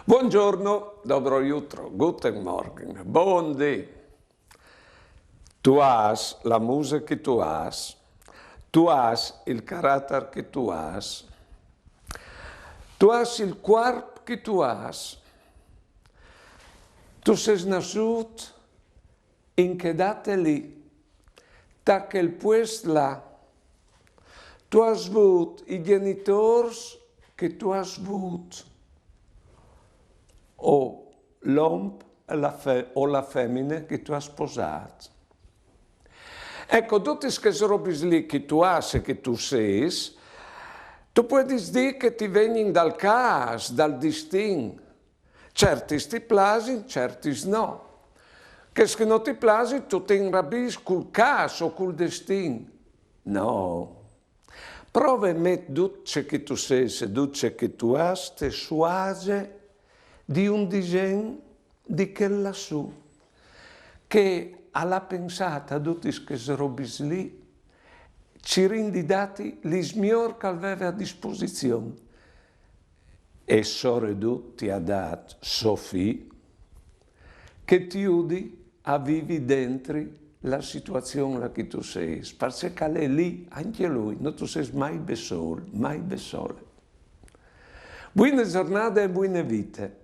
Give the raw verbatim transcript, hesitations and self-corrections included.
Buongiorno, dobro jutro, guten Morgen, bon dì. Tu âs la muse che tu âs, tu âs il caratar che tu âs, tu âs il cuarp che tu âs, tu sês nassût in chê date li, ta chel puest là, tu âs vût i gjenitôrs che tu âs vût, o l'om e la fe-, o la femine che tu âs sposât. Eco, dutis chês robis li che tu âs e che tu sês, tu puedis dî che ti vegnin dal câs, dal distin. Certis ti plasin, certis no. Chês che no ti plasin, tu ti inrabîs cul câs o cul distin. No. Prove a met dut ce che tu sês e dut ce che tu âs te suase di un disen di chel lassù, che al à pensât a dutis chês robis li, cirint di dâti lis miôr che al veve a disposizion. E soredut ti à dât so fi, che ti judi a vivi dentri la situazion là che tu sês, parcè che al è li ancje lui, no tu sês mai bessôl, mai bessole. Buine zornade e buine vite.